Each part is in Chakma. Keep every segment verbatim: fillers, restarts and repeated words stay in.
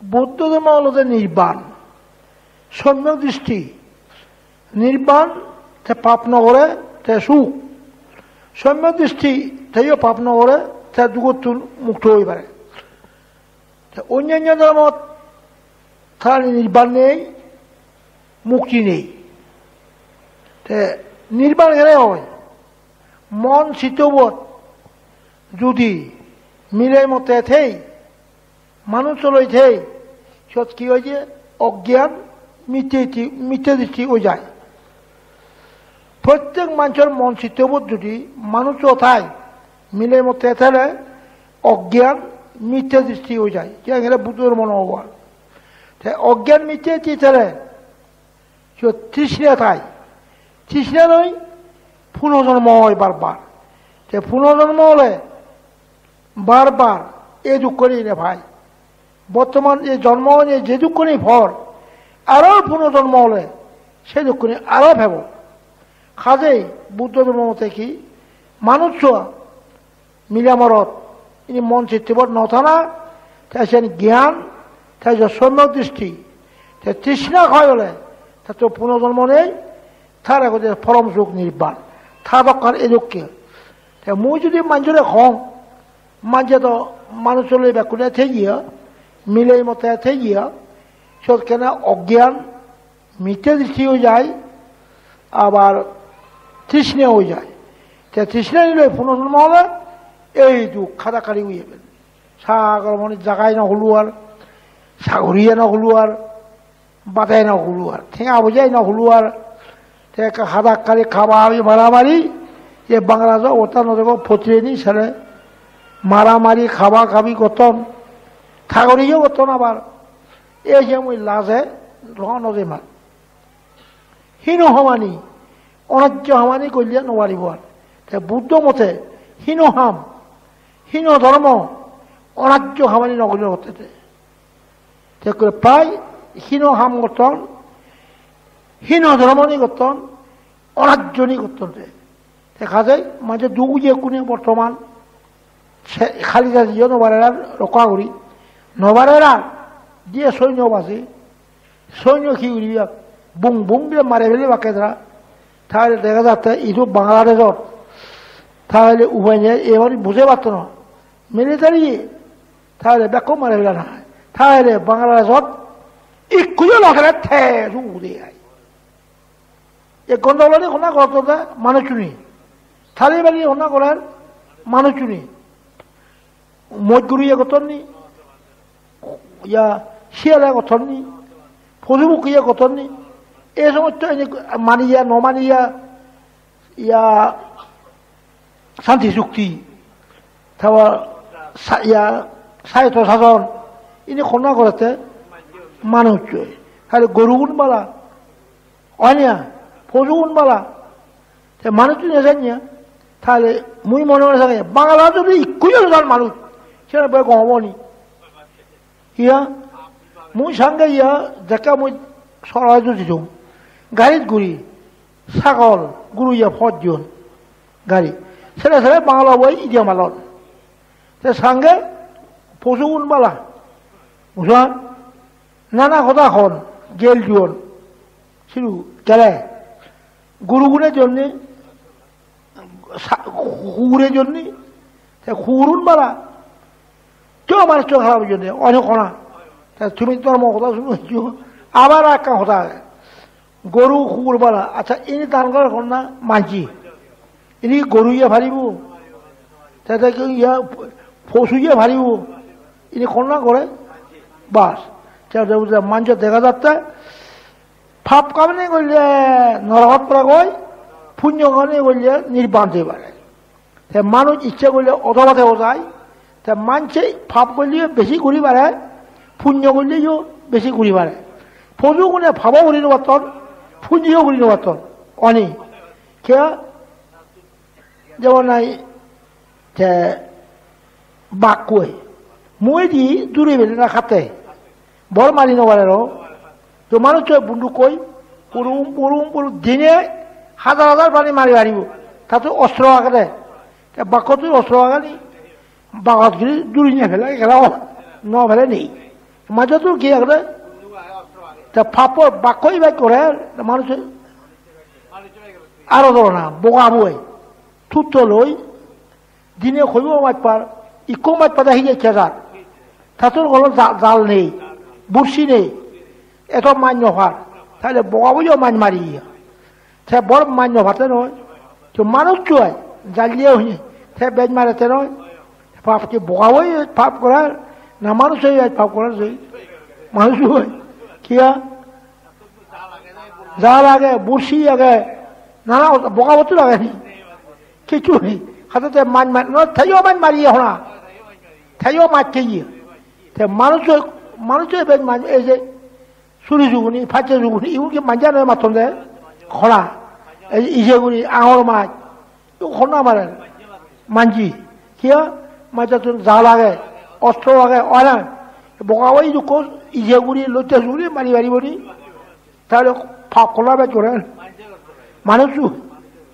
Buddho dhormo olode nirban, somyak dristi. Nirban te pap no gore, te suk. Somyak dristi, teyo pap no gore, te dugottun mukto oi pare. Te onnanno dhormot tar nirban nei, mukti nei. Te nirban kene oi? Mon chittobot judi mile motte thei, manuj loi thei, siyot hi oi je? Ogyan, mitte dristi, mitte dristi oi jai. Prottek manjor mon chittobot judi manuj thai, mile motte thele ogyan, mitte dristi oi jai. Siyan ole Buddho dhormo no obo ar. Te ogyan mitte dristi thele siyot trishna thai. Trishna loi punojonmo oi bar bar. Te punojonmo ole bar bar ei dukkani ine pai. Bortoman ei jonmo oine je dukkani por, aro punojonmo ole se dukkani aro pebo. Hajei Buddho dhormo mote hi, manuj mile morot, ini mon chittobot no thana, te siyan gyan, te je somyak dristi, te trishna hoi ole, te to punojonmo nei, tar ekko je porom suk nirban, ta dokkar edokke. Te mui judi manjore hong, manje to manuj loi bekkune theiye, mile motte theiye, siyot kene ogyan, mitte dristi oi jai, abar trishna oi jai. Te trishna loi punojonmo ole ei duk hadakkari oi jebe. Sagor moni jagai no hulu ar, sagoriye no hulu ar, bade no hulu ar, tenga poije no hulu ar. Te ekka hadakkari haba habi maramari, ei Bangladesh obosta no dego, potireni sale maramari haba habi gotton, sagoriye gotton abar. Ei je mui laje ro no jemar. Hino hamani, onajjo hamani golle no paribo ar. Te Buddho mote hino ham, hino dhormo, onajjo hamani no golle hotte te. Te ekkore prai hino ham gotton, hino dhormo ni gotton, onajjo ni gotton te. Te hajei manje duk uje ekkune bortoman. Se Kalidas iyo no parer ar rokka guri. No parer ar. Diye soinno baje. Soinno hi guribe ar? Bum bum guri mare fele bakke tara. Tahole dega jatte idu Bangladeshot. Tahole upai nei, ebar buje patto na. Military ye. Tahole bekko mare fele na. Tahole Bangladeshot ikkuyo no thele te su ude ai. Ei gondogolani honna gorer de manuchchune. Tali bali honna gorer manuchchune. Moj guru iye gotton ni? Ya siyale gotton ni? Poju pokki iye gotton ni? Ei somosto eni maniya, no maniya, ya santi chukti, taba sa-, ya, saitto sason, ini honna gorette manucchoi. Tale gorugun bala, oi na, pojugun bala, te manucchun ejen ya, tale mui mone mone sange, Bangala jodi ikku jon jon manuj, sene boi gom obo ni? Iya, mui sange iya, jekke mui sorai jujidung, garit guri, sagol, guru iya pojjon, gari. Sere sere Bangala boi idiya malon. Te sange posugun bala. Bujon? Nana hoda hon, gel juon. Sidu gele. Gurugune jonne, sa-, hure jonne. Te hurun bala. Te manuccho harap jonne, onek hona. Te tumi dhormo hoda suno. Abar ekkan hoda age. Goru hugur bala, accha, ini dan gore honna manji. Ini goru iye paribo. Te te ki iye posu iye paribo. Ini honna gore? Bas. Te te buja manje dega jatte pap kamani golle norogot pora goi, punyo kamani golle nirban jei pare. Te manuj icche golle odogode ojai, te manje pap golleyo besi guri pare, punyo golleyo besi guri pare. Poju gune pabo guri no patton, punyo guri no patton. Oni? Kiya? Jemon nahi te bakkoi. Mui di duri bele na khatte. Bor mari no pare ro. To manuccho bundukkoi, purum, purum, purum, dine hajar hajar pani mari paribo. Tattun ostro agede. Te bakkottun ostro ageni, bagot guri duri niye pele, gela no pele nei. Majjotun hi agede? Te papo bakko ibet gore, manuj aro doro na, boga boi. Tutto loi, dine hoibo maj par, ikko maj pade hi ekka jar. Tattun hono ja-, jal nei, bursi nei, eto maj no par. Tale boga boiyo maj mari. Te bor maj no pate noi. To manuj to ai, jalle hoi. Te bej mare te noi. Pap ki boga boi pap gorar, na manuj oi pap gorar joi. Manuj oi. Kiya? Jal age, bursi age, nana boga botu age ni. Kichu nei. Hate te maj maj, no, teyo maj mari hona. Teyo maj keye. Te manuj oi, manuj oi bej maj, ei je suri juguni, pacche juguni, igun ki manje noi matton de? Hona. Ei ije guri, angor maj. Igun honna mare? Manji. Kiya? Majjotun jal age, ostro age, oi na? Boga boi idukko ije guri, lotte guri mari mari boni. Tale pap honna bej gore? Manuj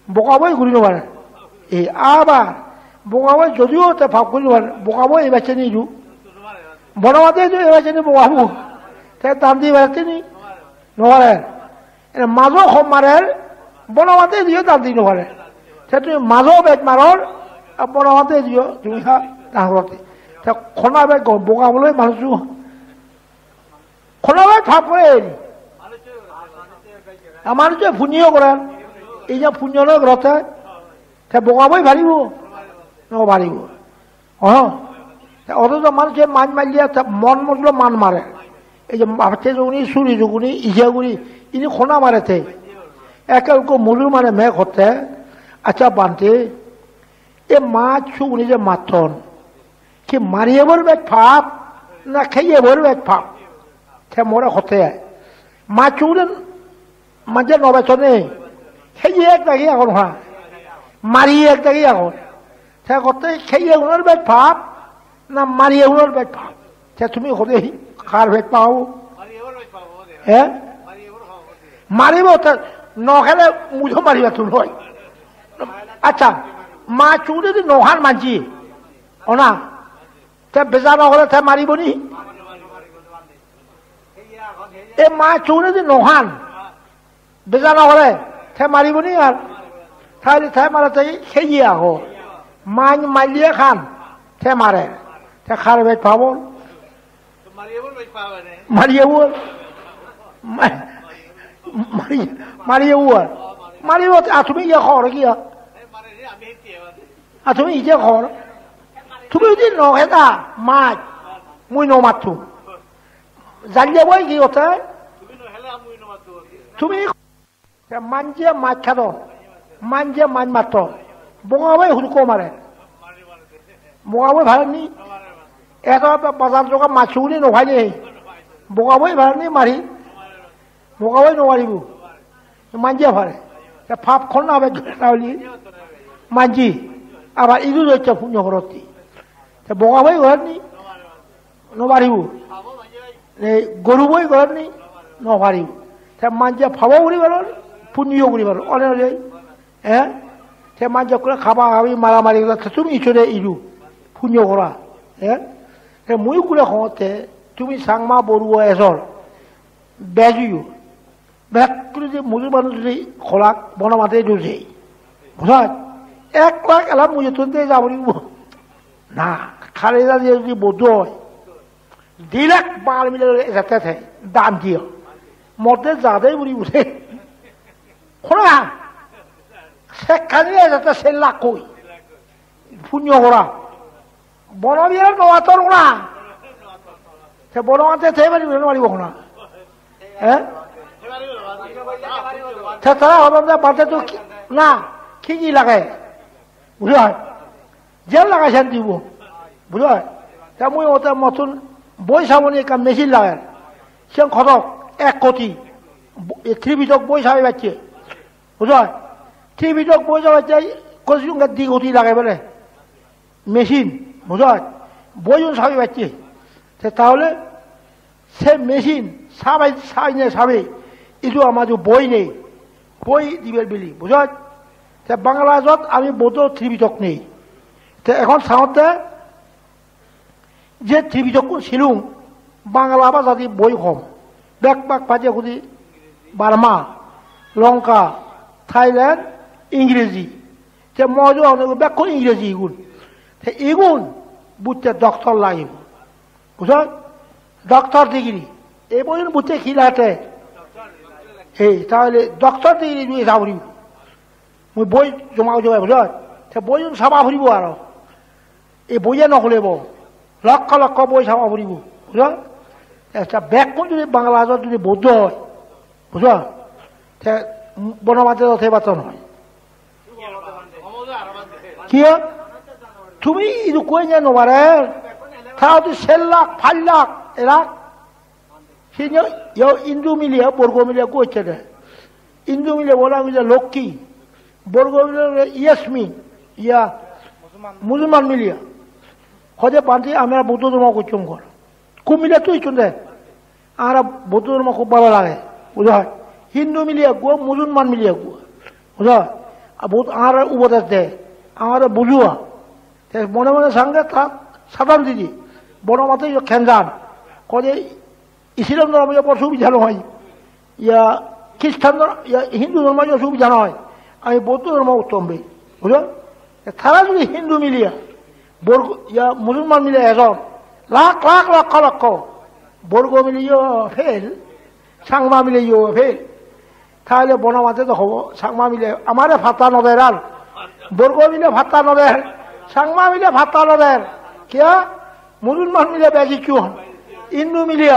boga boi guri no pare. E abar boga boi jodio te pap guri no pare, boga boi ebacceni idu. Bonobante idu ebacceni boga bo. Te dan di pare tini? No pare. Ene majo hom marer, bonobante idiyo dan di no pare. Te tumi majo bej maror, ar bonobante idiyo tumi ha dan gorte. Te honna bej gom boga bole manuj. Honna bej pap gore eri. Ar manuje punyo gorer. Ei je punyo noi gorotte, te boga boi paribo? No paribo. Oh. Te oto to manuje maj malle te mon mojlo man mare. Ei je bapte joguni, suri joguni, ije guri, ini honna mare te. Ekke ukko mujur mane me hotte, accha bhante, e maj suguni je matton, ki mariyebor bej pap, na kheyebor bej pap? Te more hotte ai. Maj suguni manje no bejone, kheye ek dagi agon ha. Mari ek dagi agon. Te hotte kheye unor bej pap, na mariye unor bej pap? Te tumi hoide hi, har bej pap? He? Maribo te no khele mui do mariba tumi hoi. Accha, maj suguni jodi no han manji, ona, te beja no gore te maribo ni? E maj suguni jodi no han, beja no gore, te maribo ni ar? Tale te mare te kheye agon. Maj malle khan, te mare. Te har bej pap? Mariye bol. Ma-, mari-, mariye bol. Mariye bol, a tumi iye hor kiya? A tumi iye hor? Tumi jodi no heda maj, mui no mattum. Jalle boi hi hotte? Tumi te manje maj hadon, manje maj matton. Boga boi hudu ko mare? Boga boi pare ni? Eto ba-, bazar joga maj suguni no paile. Boga boi pare ni mari? Boga boi no maribo. Manje pare. Te pap honna bej gore na holi? Manje. Abar idu roitte punyo gorotte. Te boga boi gore ni? No paribo. Ei goru boi gore ni? No paribo. Te manje pabo guri paron, punyo guri paron. One ole, eh? Te manje kore haba habi mara mari gore, te tumi ijore idu. Punyo gora. Eh? Te mui kore hongotte, tumi Changma Boruo ejor. Bejuyo. Bekkune je mujur manuj je holak, bono mate idu je. Bujhoj? Ek lakh ela mujottun de jabo puribo. Na, khali jodi jodi Buddho oi, di lakh Bangal mile ejette te, dan diyo. Modde jade puribo de. Hona, sekkani ejette se lakh koi. Punyo gora. Bono biye no ator hona. Te bono ante te bari no bari hona. Eh? Te tara hodon de bate to ki-, na, ki ki lage? Bujhoj? Jen lage sen dibo. Bujhoj? Te mui ote mottun boi saboni ekkan machine lager. Sen hodok? Ek koti. Bo-, e Tripitok boi sabi pacche. Bujhoj? Tripitok boi sabi pacche, koti sunge di koti lage bole. Machine, bujhoj? Boiun sabi pacche. Te tahole se machine sabai, saine sabe, idu amar idu boi nei, boi dibar bili, bujhoj? Te Bangladeshot ami Buddho Tripitok nei. Te ekhon saotte je Tripitokkun silung, Bangla bhajadi boi hom. Bek bak paje hudi Burma, Lanka, Thailand, Ingreji. Te mojo hone bekkun Ingreji igun. Te igun butte doctor lagibo. Bujhon? Doctor degree. Ei boiyun butte hi lage? Ei, tahole doctor degree judi sa puribo. Mui boi joma joma, bujhon? Te boiyun saba puribo aro. Ei boiye no hulebo. Lokkho lokkho boi saba puribo. Bujhon? Te bekkun judi Bangladeshot judi Buddho oi, bujhon? Te Bonobhante do te patto noi. Kiye? Tumi idukko enya no pare. Tara hudi ser lakh, pach lakh, ek lakh. Sini yo Hindu mile, Borgo mile ekko ecche de. Hindu mile bo nang hoide Lokki. Borgo mile hoide Yasmin. Iya, Musulman mile. Hoide bhante amra Buddho dhormo gocchong goi. Hub mile tui ecchon de. Amra Buddho dhormo hub bhalo lage. Bujhon? Hindu mile ekko, Musulman mile ekko. Bujhon? Ar Bud-, amra upodes de. Amra bujhuwa. Te mone mone sange ta sadan didi. Bonobhante yo kenjan. Hoide Islam dhormo yo bor subida noi. Iya Kristan dhor-, iya Hindu dhormo yo subida noi. Ami Buddho dhormo uttom be. Bujhon? Te tara judi Hindu mile, Borgo, iya Musulman mile ejon, lakh lakh, lokkho lokkho. Borgo mile yo fail, Changma mile yo fail. Tahole Bonobhante do hobo, Changma mile amare patta no der ar. Borgo mile patta no der. Changma mile patta no der. Kiya? Musulman mile bej ecchon. Hindu mile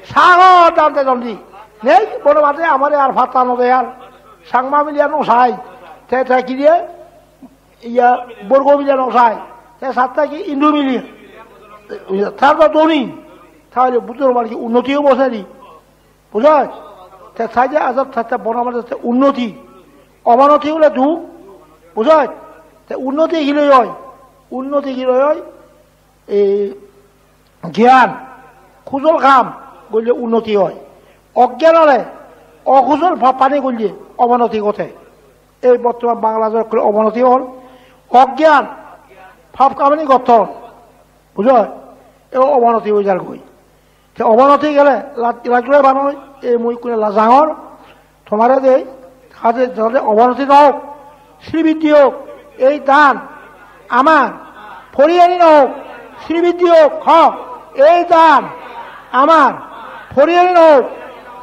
sagor dan dedon di. Nei, Bonobhante amare ar patta no der ar. Changma mile no sai. Te, te kire? Iya, Borgo mile no sai. Te satte ki Hindu mile. Tar do dhoni. Tahole Buddho dhormor ki unnoti obo sari? Bujhon? Te saje ajat satte Bonobhante te unnoti. Obonoti ole duk. Bujhon? Te unnoti hiloi oi? Unnoti hiloi oi? Ei gyan, kujol kam golle unnoti oi. Ogyan ole, okujol papani golle obonoti gode. Ei bortoman Bangladeshot ekkore obonoti ol. Ogyan, pap kamani gotton. Bujhon? E obonoti oi jar goi. Te obonoti gele la-, laj gora banoi, ei mui ikkune lajangor, tomare dei, jate, jate obonoti no hok, sribiddhi hok, ei dan amar porihani no hok, sribiddhi hok, ho, ei dan amar porihani no hok,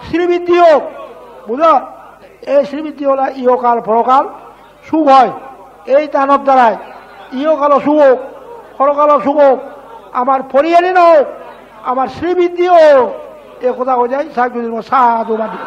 sribiddhi hok, bujho? Ei sribiddhi ole ihokal porokal suk oi. Ei danor darai ihokalo suk ok, porokalo suk ok, amar porihani no ok, amar sribiddhi ok. Ei hoda hoi jai, sag judi mo sadhu badi.